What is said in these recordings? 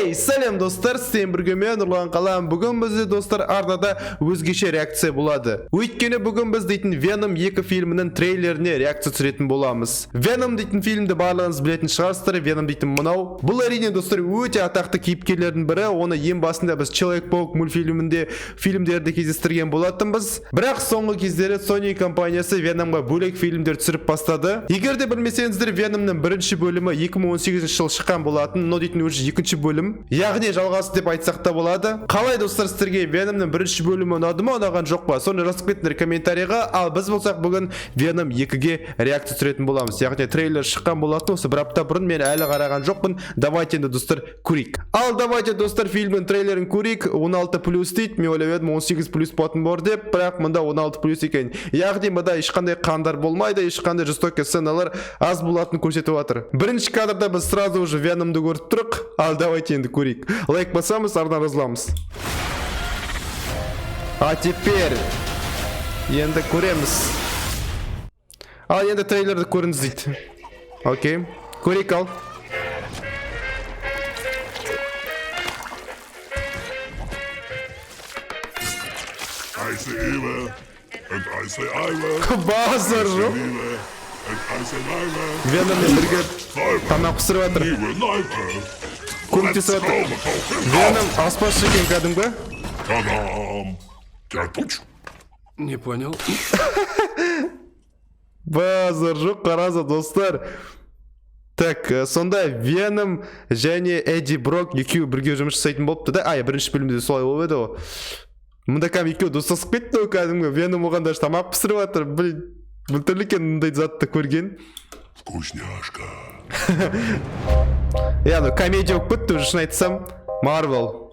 Эй, сәлем достар, сіздермен бірге мен Нұрлан Қалам. Бүгін бізде, достар, арнада өзгеше реакция болады. Өйткені бүгін біз дейтін Venom 2 фильмінің трейлеріне реакция түсіретін боламыз. Venom дейтін фильмді барлығыңыз білетін шығарсыздар. Venom дейтін мынау. Бұл әрине, достар, өте атақты кейіпкерлердің бірі. Оны ең басында біз Человек-паук мультфильмінде, фильмдерде кездестірген болатынбыз. Бірақ соңғы кездері Sony компаниясы Venomға бөлек фильмдер түсіріп бастады. Егер де білмесеңіздер, Venomның бірінші бөлімі 2018 жылы шыққан болатын. Но дейтін уже екінші бөлім, яғни жалғасы деп айтсақ та болады. Қалай, достар, сіздерге Веномның бірінші бөлімі ұнады ма, ұнаған жоқ па? Соны жазып кетіңдер комментарийға. Ал біз болсақ бүгін Веном 2-ге реакция түсіретін боламыз. Яғни трейлер шыққан болатын осы бір апта бұрын, мен әлі қараған жоқпын. Давайте енді, достар, көрейік. Ал давайте, достар, фильмнің трейлерін көрейік. 16 плюс дейді. Мен ойлап едім 18 плюс болатын бар деп, бірақ мында 16 плюс екен. Яғни мында ешқандай қандар болмайды, ешқандай жестокий сценалар аз болатынын көрсетіп жатыр. Бірінші кадрда біз сразу уже Веномды көріп тұрық. Ал давайте енді көрейік. Лайк басамыз, арна жазыламыз. А теперь енді көреміз. Ал енді трейлерді көріңіз дейді. Окей, көрейік. Ал I say Ewe, and I say Iwe. Базар жоқ. Ewe, and I say Iwe. Веноммен бірге тамақ пісіріп жатыр, Ewe, Iwe. көмектесіп жатыр. Веном аспазшы екен кәдімгі. Та-дам! Кирпич. Не понял. Базар жоқ, қараңыздар, достар. Так, сонда Веном және Эдди Брок екеуі бірге жұмыс жасайтын болыпты да. Ай, бірінші бөлімде солай болып еді ғой. Мында кәдімгі екеуі достасып кетті ғой кәдімгі. Веном оған даже тамақ пісіріп жатыр. Блин, біртүрлі екен мындай затты көрген. Вкусняшка. Иә, ну комедия болып кетті уже, шын айтсам. Марвел.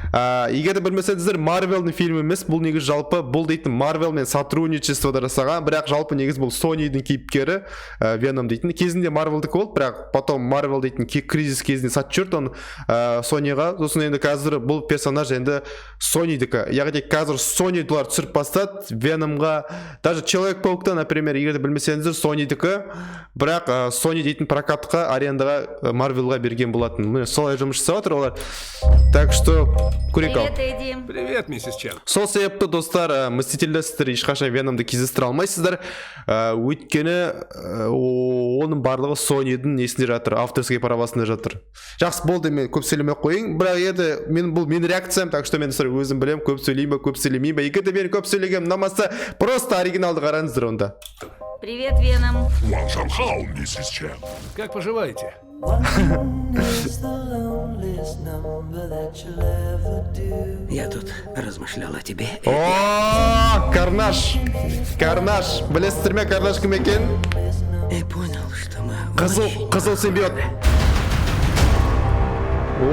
Егер де білмесеңіздер, Марвелдің фильмі емес бұл негізі. Жалпы бұл дейтін Марвелмен сотрудничествода жасаған, бірақ жалпы негізі бұл Sonyдің кейіпкері. Веном дейтін кезінде Марвелдікі болды, бірақ потом Марвел дейтін кризис кезінде сатып жіберді оны Sonyға. Сосын енді қазір бұл персонаж енді Sonyдікі. Яғни қазір Sony бұлар түсіріп бастады Веномға. Даже Человек паукта, например, егер де білмесеңіздер, Sonyдікі, бірақ Sony дейтін прокатқа, арендаға Марвелға берген болатын. Міне, солай жұмыс жасап жатыр олар. Так что көрейік. Ал Привет, Эдди. Привет, миссис Чен. Сол себепті, достар, Мстительде сіздер ешқашан Веномды кездестіре алмайсыздар, өйткені оның барлығы Sonyдің несінде жатыр, авторский правасында жатыр. Жақсы, болды, мен көп сөйлемей ақ қояйын. Бірақ енді мен, бұл менің реакциям, так что мен, достар, өзім білемін, көп сөйлеймін ба, көп сөйлемеймін ба. Егер де мен көп сөйлегенім ұнамаса, просто оригиналды қараңыздар онда. Привет, Веном. 晚上好, миссис Чен. Как поживаете? One is the loneliest number that you'll ever do. Я тут размышлял о тебе. О, Карнаж! Карнаж! Білесіздер ме Карнаж кім екенін? И понял, что мы Қызыл, очень қызыл симбиот.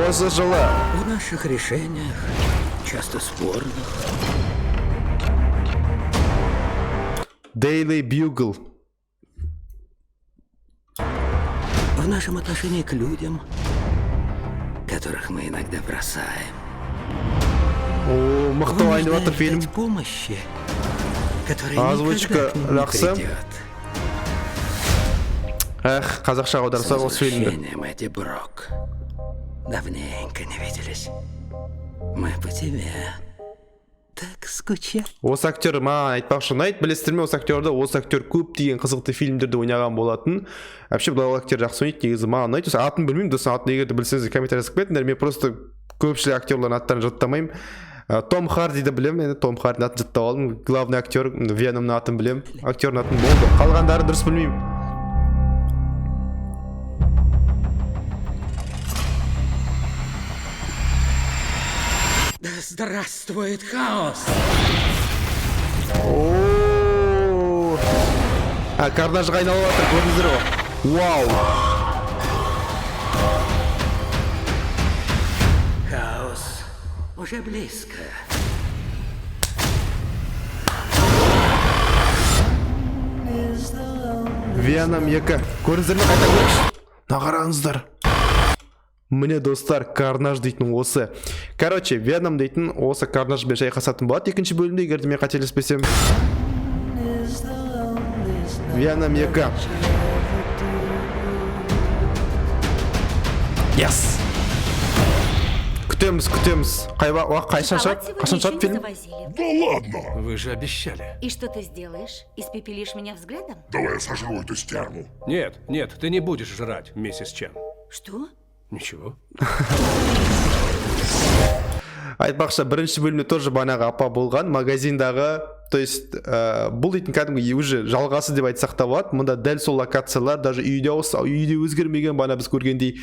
Осы жылы в наших решениях, часто спорных, Daily Bugle. В нашем отношении к людям, которых мы иногда бросаем. О, мықты ойнап Вынуждая жатыр фильм. Ждать помощи, которая Озвучка никогда к ним не жақсы. придет. Эх, қазақшаға С аударсақ осы фильмді. Возвращением, Эдди Брок. Давненько не виделись. Мы по тебе так скучали. Осы актер маған айтпақшы ұнайды, білесіздер ме осы актерді? Осы актер көптеген қызықты фильмдерде ойнаған болатын. Вообще бұл актер жақсы ойнайды негізі, маған ұнайды. Осы атын білмеймін, достар, атын егер де білсеңіздер, комментарий жазып кетіңдер. Мен просто көпшілік актерлардың аттарын жаттамаймын. Том Хардиді білемін енді, Том Хардидің атын жаттап алдым. Главный актер Веномның атын білемін, актердің атын, болды, қалғандарын дұрыс білмеймін. Да здравствует хаос! О, а Карнажға айналып жатыр, көрдіңіздер ғой. Вау! Хаос уже близко. Is the loneliest Веном 2, көрдіңіздер ме? Қайта көрейікші. Мына қараңыздар. Міне, достар, Карнаж дейтін осы. Короче, Веном дейтін осы Карнажбен шайқасатын болады екінші бөлімде, егер де мен қателеспесем. Is the loneliest number Веном 2. You'll ever do. Yes. Күтеміз, күтеміз. Қай уақыт, қашан Халат шығады? сегодня Қашан еще шығады не фильм? завозили. Да ладно! Вы же обещали. И что ты сделаешь? Испепелишь меня взглядом? Давай я сожру эту стерву. Нет, нет, ты не будешь жрать, миссис Чен. Что? Ничего. Айтпақшы, бірінші бөлімде тоже банағы апа болған магазиндағы. То есть бұл дейтін кәдімгі уже жалғасы деп айтсақ та болады. Мұнда дәл сол локациялар, даже үйде үйде өзгермеген, бана біз көргендей,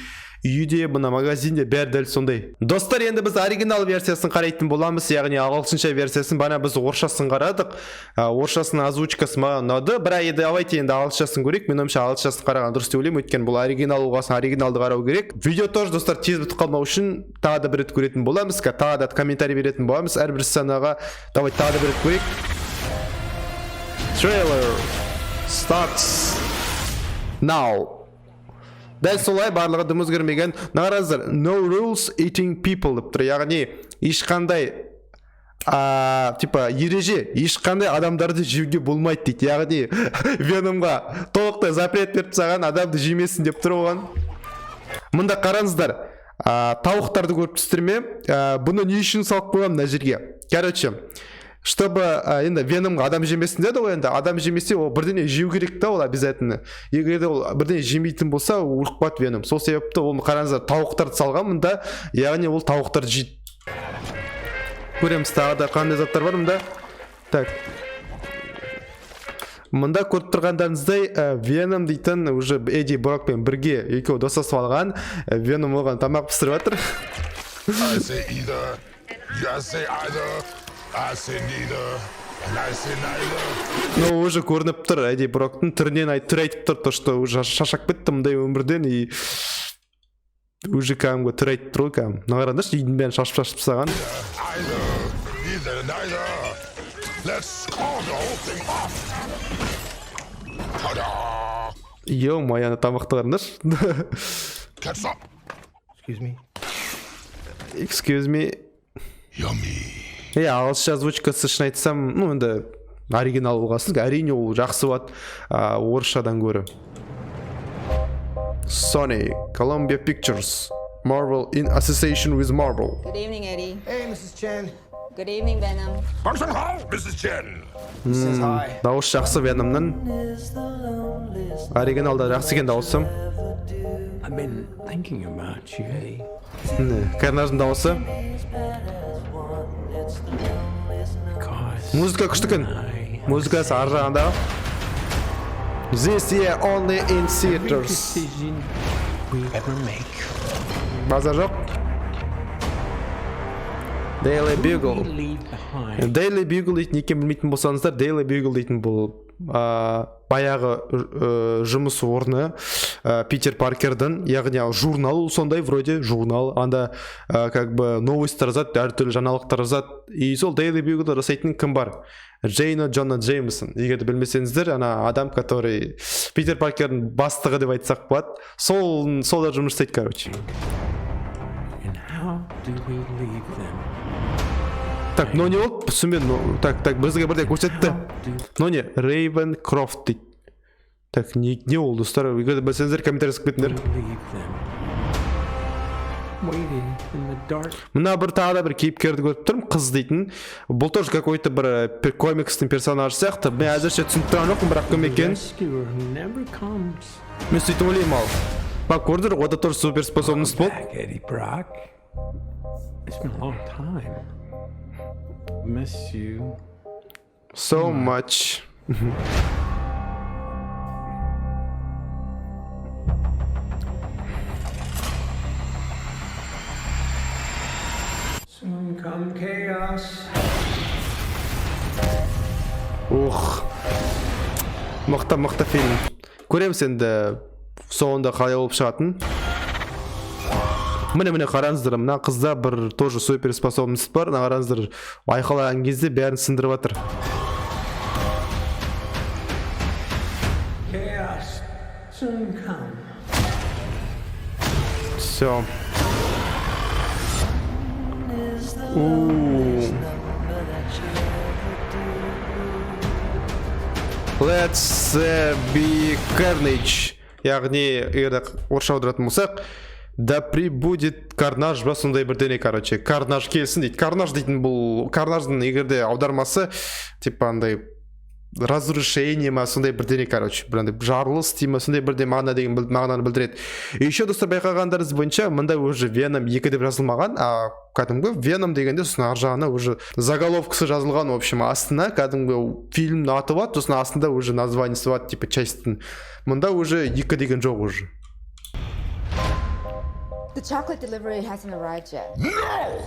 үйде, мына магазинде бәрі дәл сондай. Достар, енді біз оригинал версиясын қарайтын боламыз, яғни ағылшынша версиясын. Бана біз орысшасын қарадық. Орысшасының озвучкасы маған ұнады, бірақ енді давайте енді ағылшыншасын көрейік. Менің ойымша, ағылшыншасын қараған дұрыс деп ойлаймын, өйткені бұл оригинал болған соң, оригиналды қарау керек. Видео тоже, достар, тез бітіп қалмау үшін тағы да бір рет көретін боламыз, тағы да комментарий беретін боламыз әрбір сценаға. Давайте тағы да бір рет көрейік. Трейлер starts now. Дәл солай, барлығы дым өзгермеген. Мына қараңыздар, "No rules, eating people" деп тұр, яғни ешқандай типа ереже, ешқандай адамдарды жеуге болмайды дейді. Яғни Веномға толықтай запрет беріп тастаған, адамды жемесін деп тұр оған. Мында қараңыздар, тауықтарды көріп тұрсыздар ме? Бұны не үшін салып қойған мына жерге? Короче, чтобы енді Веномға адам жемесін деді ғой. Енді адам жемесе, ол бірдеңе жеу керек та, ол обязательно. Егер де ол бірдеңе жемейтін болса, ол өліп қалады, Веном. Сол себепті ол, қараңыздар, тауықтарды салған мында, яғни ол тауықтарды жейді. Көреміз, тағы да қандай заттар бар мында. Так, мында көріп тұрғандарыңыздай, Веном дейтін уже Эдди Брокпен бірге екеуі достасып алған. Веном оған тамақ пісіріп жатыр. I say either, you say either, I say neither, and I say neither. Но уже көрініп тұр, Эдди Броктың түрінен түрі айтып тұр, то что уже шаршап кетті мындай өмірден, и уже кәдімгі түрі айтып тұр ғой кәдімгі. Мына қараңдаршы, үйдің бәрін шашып шашып тастаған. Either, neither, neither. Let's call the whole thing off. Ta-da! Ё-моё, ана тамақты қараңдаршы. Catch up. Excuse me. Excuse me. Yummy. Иә, ағылшынша озвучкасы, шын айтсам, ну енді оригинал болған соң, әрине, ол жақсы болады орысшадан гөрі. Sony Columbia Pictures Marvel in association with Marvel. Good evening, Eddie. Hey, Mrs. Chen. Good evening, Venom. Function Hall, Mrs. Chen. Says hi. Дауыс жақсы Веномның. Is the loneliest Оригиналда жақсы екен дауысы. ever do. I've been thinking about you, Eddie. Міне, Карнаждың дауысы. As bad as one. It's the loneliest number. Because Музыка күшті екен, музыкасы ар жағындағы. This year only in every theaters. Decision we ever make, Базар жоқ. Daily Bugle. we leave behind. Daily Bugle дейтін екенін білмейтін болсаңыздар, Daily Bugle дейтін бұл баяғы жұмыс орны Питер Паркердің, яғни журнал, ол сондай вроде журнал, анда как бы новостьтар жазады, әртүрлі жаңалықтар жазады. И сол Daily Bugle жасайтын кім бар? Джейна Джона Джеймсон. Егер де білмесеңіздер, ана адам, который Питер Паркердің бастығы деп айтсақ болады, сол солар жұмыс жасайды, короче. And how do we leave them? Так, мынау не болды, түсінбедім. Ну, так, так, бізге бірдеңе көрсетті. Мынау не? Рейвен Крофт дейді. Так, не ол, достар? Егер де білсеңіздер, комментарий жазып кетіңдер. Leave them. Waiting in the dark. Мына бір тағы да бір кейіпкерді көріп тұрмын, қыз дейтін. Бұл тоже какой-то бір комикстің персонажы сияқты. Мен әзірше түсініп тұрған жоқпын, бірақ кім екенін. Rescuer who never comes. Мен сөйтіп ойлаймын. Ал мына көрдіңдер ғой, онда тоже суперспособность болды. Back, Eddie Brock. It's been a long time. Miss you. So much. Soon come chaos. Ух, мықты, мықты фильм. Көреміз енді соңында қалай болып шығатынын. Міне, міне, қараңыздар, мына қызда бір тоже суперспособность бар. Мына қараңыздар, айқайлаған кезде бәрін сындырып жатыр. Chaos. Soon come. Все. Is the loneliest number that you'll ever do. Let's be carnage, яғни егер де орысша аударатын болсақ, Да прибудет карнаж ба, сондай бірдеңе, короче, карнаж келсін дейді. Карнаж дейтін, бұл карнаждың егер де аудармасы типа андай разрушение ма, сондай бірдеңе, короче, бір андай жарылыс дей ма, сондай бірдеңе мағына деген мағынаны білдіреді. И еще, достар, байқағандарыңыз бойынша, мында уже «Веном 2» деп жазылмаған, а кәдімгі «Веном» дегенде, сосын ар жағына уже заголовкасы жазылған. В общем, астына кәдімгі фильмнің аты болады, сосын астында уже названиесі болады, типа частьтің. Мында уже 2 деген жоқ уже. The chocolate delivery hasn't arrived yet. No!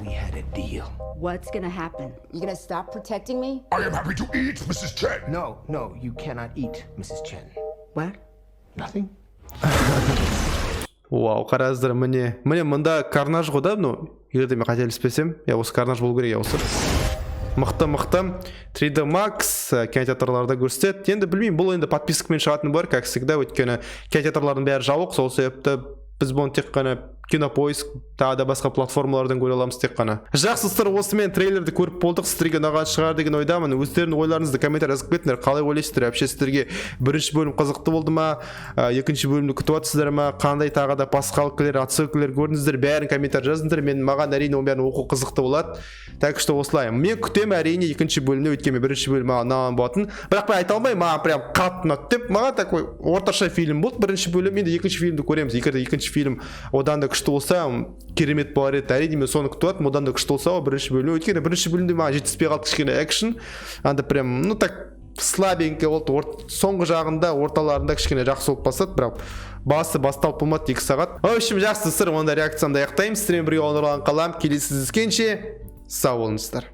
We had a deal. What's gonna happen? You gonna stop protecting me? I am happy to eat, Mrs. Chen. No, you cannot eat, Mrs. Chen. What? Nothing? Вау, қараңыздар, міне, міне, мында карнаж ғой да, мынау, егер де мен қателеспесем, иә, осы карнаж болу керек, иә, осы. Мықты, мықты. 3D Max кинотеатрларда көрсетеді. Енді білмеймін, бұл енді подпискамен шығатын бар, как всегда, өйткені кинотеатрлардың бәрі жабық, сол себепті біз бұны тек қана Кинопоиск, тағы да басқа платформалардан көре аламыз тек қана. Жақсы, достар, осымен трейлерді көріп болдық. Сіздерге ұнаған шығар деген ойдамын. Өздеріңнің ойларыңызды комментарий жазып кетіңдер. Қалай ойлайсыздар вообще, сіздерге бірінші бөлім қызықты болды ма? Екінші бөлімді күтіп жатсыздар ма? Қандай тағы да пасхалкалер, отсылкалер көрдіңіздер? Бәрін комментарий жазыңдар. Мен, маған, әрине, оның бәрін оқу қызықты болады. Так что осылай, мен күтемін, әрине, екінші бөлімді, өйткені бірінші бөлім маған ұнаған болатын. Бірақ мен айта алмаймын маған прям қатты ұнады деп. Маған такой орташа фильм болды бірінші бөлім. Енді екінші фильмді көреміз. Егер де екінші фильм одан да күшті болса, керемет болар еді. Әрине, мен соны күтіп жатырмын, одан да күшті болса ғой бірінші бөлім, өйткені бірінші бөлімде маған жетіспей қалды кішкене экшн, анда прям, ну, так слабенький болды. Соңғы жағында, орталарында кішкене жақсы болып бастады, бірақ басы басталып болмады 2 сағат. В общем, жақсы, достар, онда реакциямды аяқтаймын. Сіздермен бірге Нұрлан Қалам. Келесі кездескенше сау болыңыздар.